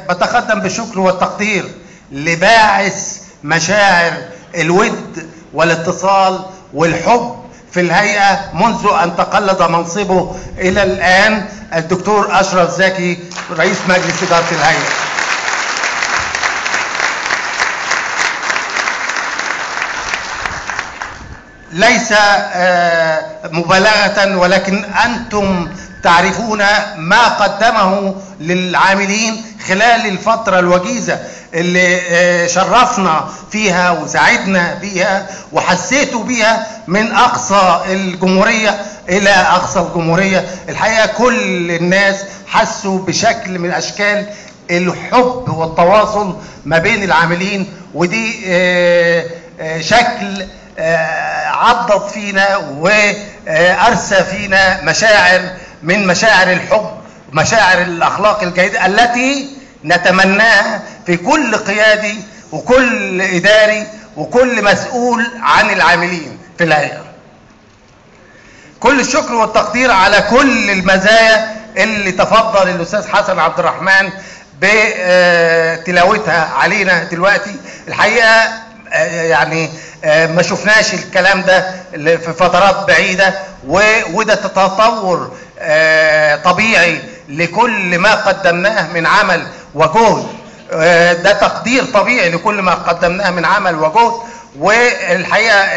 بتقدم بالشكر والتقدير لباعث مشاعر الود والاتصال والحب في الهيئة منذ أن تقلد منصبه إلى الآن، الدكتور أشرف زكي رئيس مجلس إدارة الهيئة. ليس مبالغة، ولكن أنتم تعرفون ما قدمه للعاملين خلال الفترة الوجيزة اللي شرفنا فيها وساعدنا بيها وحسيتوا بيها من أقصى الجمهورية إلى أقصى الجمهورية. الحقيقة كل الناس حسوا بشكل من أشكال الحب والتواصل ما بين العاملين، ودي شكل عضت فينا وأرسى فينا مشاعر من مشاعر الحب، مشاعر الأخلاق الجيدة التي نتمناها في كل قيادي وكل إداري وكل مسؤول عن العاملين في الهيئة. كل الشكر والتقدير على كل المزايا اللي تفضل الأستاذ حسن عبد الرحمن بتلاوتها علينا دلوقتي. الحقيقة يعني ما شفناش الكلام ده في فترات بعيدة، وده تطور طبيعي لكل ما قدمناه من عمل وجهد. ده تقدير طبيعي لكل ما قدمناه من عمل وجهد. والحقيقة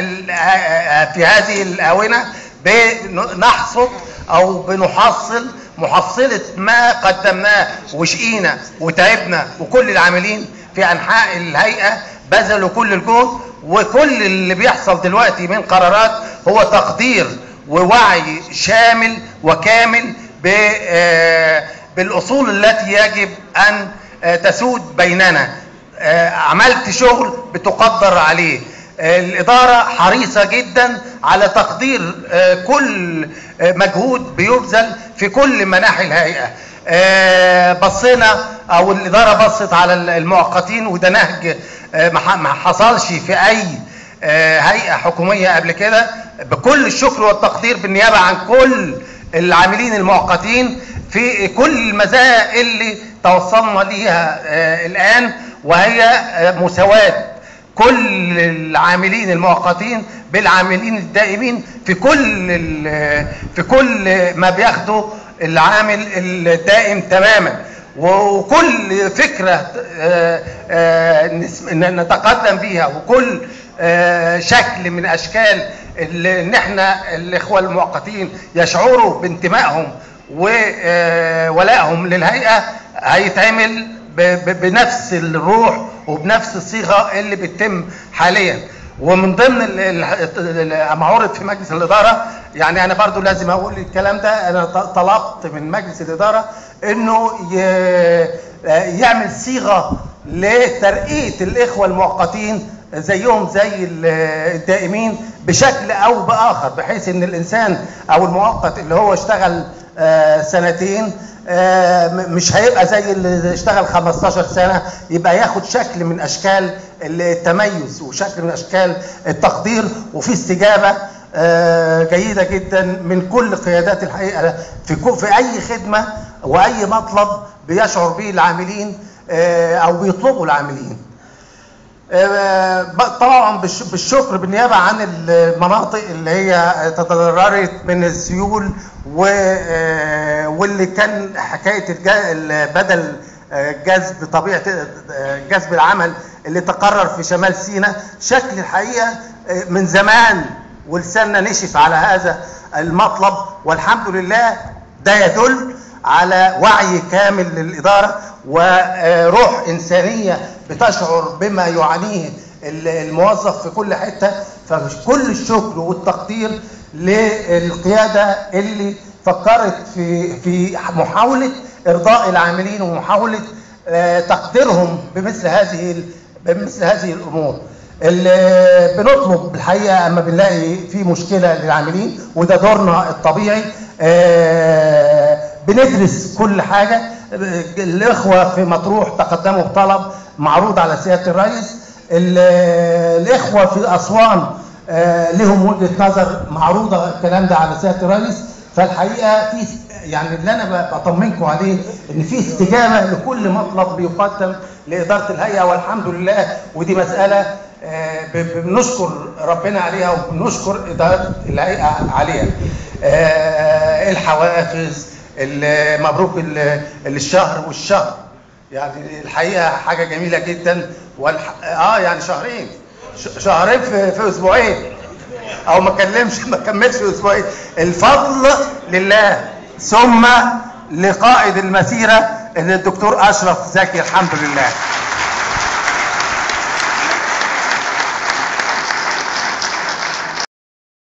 في هذه الآونة بنحصد أو بنحصل محصلة ما قدمناه وشقينا وتعبنا، وكل العاملين في أنحاء الهيئة بذلوا كل الجهد، وكل اللي بيحصل دلوقتي من قرارات هو تقدير ووعي شامل وكامل بالأصول التي يجب أن تسود بيننا. عملت شغل بتقدر عليه. الإدارة حريصة جدا على تقدير كل مجهود بيبذل في كل مناحي الهيئة. بصينا أو الإدارة بصت على المؤقتين، وده نهج ما حصلش في أي هيئة حكومية قبل كده. بكل الشكر والتقدير بالنيابة عن كل العاملين المؤقتين في كل المزايا اللي توصلنا ليها الآن، وهي مساواة كل العاملين المؤقتين بالعاملين الدائمين في كل ما بياخده العامل الدائم تماما. وكل فكرة نتقدم بيها وكل شكل من أشكال اللي احنا الإخوة المؤقتين يشعروا بانتمائهم وولائهم للهيئة هيتعمل بنفس الروح وبنفس الصيغة اللي بتتم حاليا. ومن ضمن ما عرض في مجلس الإدارة، يعني أنا برضو لازم أقول الكلام ده، أنا طلبت من مجلس الإدارة إنه يعمل صيغة لترقية الإخوة المؤقتين زيهم زي الدائمين بشكل أو بآخر، بحيث إن الإنسان أو المؤقت اللي هو اشتغل سنتين مش هيبقى زي اللي اشتغل 15 سنة، يبقى ياخد شكل من أشكال التميز وشكل من أشكال التقدير. وفي استجابة جيدة جدا من كل قيادات الحقيقة في أي خدمة وأي مطلب بيشعر به العاملين أو بيطلبوا العاملين. طبعا بالشكر بالنيابة عن المناطق اللي هي تضررت من السيول واللي كان حكاية بدل جذب طبيعة جذب العمل اللي تقرر في شمال سيناء. شكل الحقيقة من زمان ولساننا نشف على هذا المطلب، والحمد لله ده يدل على وعي كامل للإدارة وروح إنسانية بتشعر بما يعانيه الموظف في كل حتة. فكل الشكر والتقدير للقيادة اللي فكرت في محاولة إرضاء العاملين ومحاولة تقديرهم بمثل هذه الأمور. اللي بنطلب الحقيقة أما بنلاقي في مشكلة للعاملين، وده دورنا الطبيعي، بندرس كل حاجة. الإخوة في مطروح تقدموا بطلب معروض على سيادة الرئيس، الإخوة في أسوان لهم وجهة نظر معروضة الكلام ده على سيادة الرئيس. فالحقيقة في يعني اللي انا بطمنكم عليه ان في استجابة لكل مطلب بيقدم لادارة الهيئة، والحمد لله. ودي مسالة بنشكر ربنا عليها وبنشكر ادارة الهيئة عليها. الحوافز، مبروك الشهر والشهر، يعني الحقيقة حاجة جميلة جدا. يعني شهرين، شهرين في اسبوعين، او ما كملش اسبوعين. الفضل لله ثم لقائد المسيرة الدكتور اشرف زكي، الحمد لله.